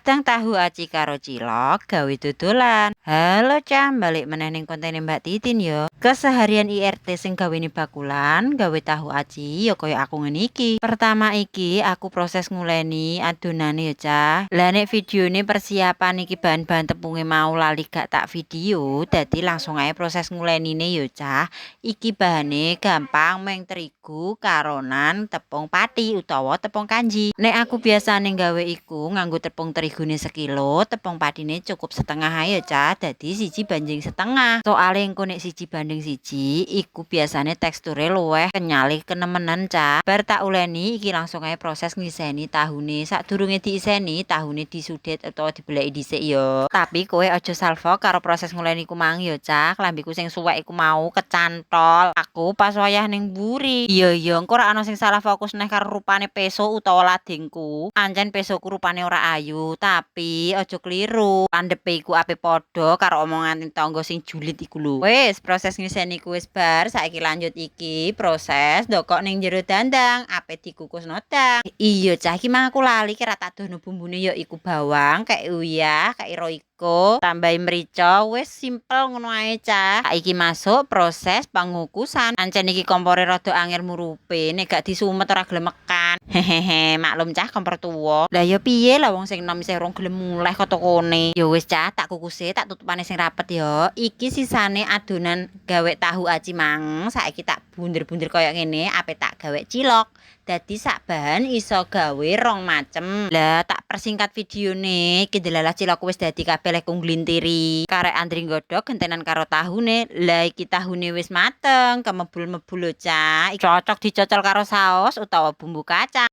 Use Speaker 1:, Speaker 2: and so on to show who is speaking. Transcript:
Speaker 1: Madang tahu aci karo cilok gawe dodolan. Halo, Cah, balik meneh ning kontene Mbak Titin yo. Keseharian IRT sing gawene bakulan, gawe tahu aci ya kaya aku ngene iki. Pertama iki aku proses nguleni adonane ya, Cah. Lah, nek videone persiapan iki bahan-bahan tepunge mau lali gak tak video, dadi langsung ae proses ngulenine yo, Cah. Iki bahane gampang, meng terigu karonan tepung pati utawa tepung kanji. Nek aku biasane gawe iku nganggo tepung terigune sekilo, tepung patine cukup setengah ae ya, Cah. Dadi 1:1,5. Soale engko nek 1:1 iku biasane teksture luweh kenyale kenemenen, Cah. Bar tak uleni iki langsung ae proses ngiseni tahune. Sadurunge diiseni, tahune disudet utawa dibeleki dhisik yo. Tapi kowe aja salfok karo proses nguleni ku mang yo, Cah. Klambiku sing suwek iku mau kecantol. Aku pas wayah ning mburi. Iya, engko ora ana sing salah fokus neh karo rupane peso utawa ladingku. Ancen pesoku rupane ora ayu, tapi aja kliru. Landhepe iku ape padha karo omongane tangga sing julid iku lho. Wis, proses ngiseni ku wis bar, saiki lanjut iki proses ndokok ning jero dandang, ape dikukusno dang. Iya, Cah, iki mang aku lali kira tak dono bumbune ya iku bawang, kek uyah, kek Royco, tambahi merica, wis simpel ngono ae, Cah. Saiki masuk proses pengukusan. Ancen iki kompore rada angel murupe, nek gak disumet ora gelem mekan. Hehehe, maklum, Cah, kompor tuwa. Lah ya piye lah, wong sing enom isih urung gelem mulih ko tokone. Ya wis, Cah, tak kukuse, tak tutupane sing rapet ya. Iki sisane adonan gawe tahu aci mang, saiki tak bunder-bunder kaya ngene, ape tak gawe cilok. Dadi sak bahan iso gawe rong macem. Lah, tak persingkat videone, iki delalah cilokku wis dadi kabeh lehku ngglintiri. Karek Andri nggodhog gentenan karo tahune. Lah, iki tahune wis mateng, kemebul-mebul lho, Cah. Cocok dicocol karo saos utawa bumbu kacang.